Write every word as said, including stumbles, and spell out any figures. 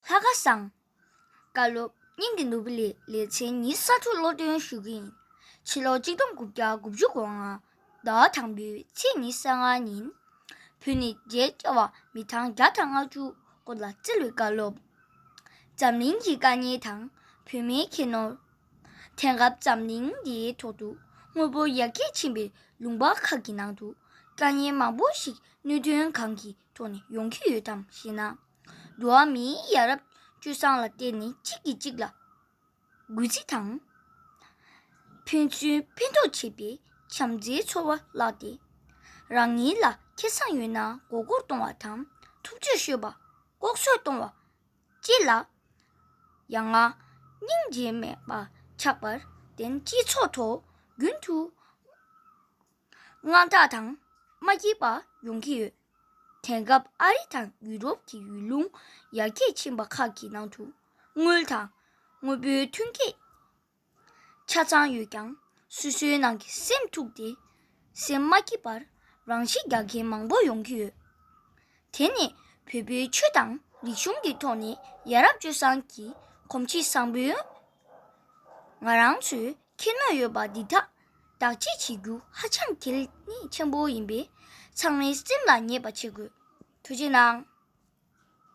ལྷ་ཁ་སང་། བཀའ་སློབ་སྙིང་གི་ནོར་བུ་ལས་ལེ་ཚན་ཉི་ཤུ་རྩ་དྲུག་སློབ་སྟོན་ཞུ་གི་ཡིན། ཕྱི་ལོ་གཅིག་སྟོང་དགུ་བརྒྱ་དགུ་བཅུ་གོ་ལྔ་ཟླ་བ་དང་པོའི་ཚེས་ཉི་ཤུ་རྩ་ལྔ་ཉིན། བོད་ནས་མཇལ་བཅར་བ་མི་གྲངས་བརྒྱ་དང་ལྔ་བཅུ་སྐོར་ལ་བསྩལ་བའི་བཀའ་སློབ། འཛམ་གླིང་གི་དཀའ་ངལ་དང་བོད་མིའི་ཁྱད་ནོར། དེང་སྐབས་འཛམ་གླིང་འདིའི་ཐོག་ཏུ་དངོས་པོ་ཡར་རྒྱས་ཕྱིན་པའི་ལུང་པ་ཁག་གི་ནང་དུ་དཀའ་ངལ་མང་པོ་ཞིག་གནད་དོན་གང་གི་ཐོག་ནས་ཡོང་གི་ཡོད་དམ་ཞེ་ན། འགྲོ་བ་མིའི་ཡ་རབས་སྤྱོད་བཟང་ལ་བརྟེན་ནས་གཅིག་གིས་གཅིག་ལ་གུས་བརྩི་དང་། ཕན་ཚུན་ཕན་ཐོགས་བྱེད་པའི་བྱམས་བརྩེའི་ཚོར་བ་བརླག་སྟེ། རང་ཉིད་ལ་ཁེ་བཟང་ཡོད་ན་མགོ་སྐོར་གཏོང་བ་དང་ཐུབ་ཚོད་ཤོད་པ། ལྐོག་གསོད་གཏོང་བ། བཅས་ལ། ཡ་ང་། སྙིང་རྗེ་མེད་པ་ཆགས་པར་བརྟེན་སྤྱི་ཚོགས་ཐོག་རྒྱུན་དུ་དངངས་སྐྲག་དང་མ་སྐྱིད་པ་ཡོང་གི་ཡོད། དེང་སྐབས་ཨ་རི་དང་ཡུ་རོབ་ཀྱི་ཡུལ་ལུང་ཡར་རྒྱས་ཕྱིན་པ་ཁག་གི་ནང་དུ་དངུལ་དང་དངོས་པོའི་ཐོན་སྐྱེད་ཆ་ཚང་ཡོད་ཀྱང་སོ་སོའི་ནང་གི་སེམས་འཁྲུགས་ཏེ་སེམས་མ་སྐྱིད་པར་རང་ཤི་རྒྱག་མཁན་མང་པོ་ཡོང་གི་ཡོད། དེ་ནི་བོད་པའི་ཆོས་དང་རིག་གཞུང་གི་ཐོག་ནས་ཡ་རབས་སྤྱོད་བཟང་གི་གོམས་གཤིས་བཟང་པོའི་ང་རང་ཚོའི་ཁྱད་ནོར་ཡོད་པ་འདི་དག་བདག་གཅེས་བྱེད་རྒྱུ་ཧ་ཅང་གལ་གནད་ཆེན་པོ་ཡིན་པས་ཚང་མས་སེམས་ལ་ངེས་པ་བྱེད་དགོས། ཐུགས་རྗེ་གནང་།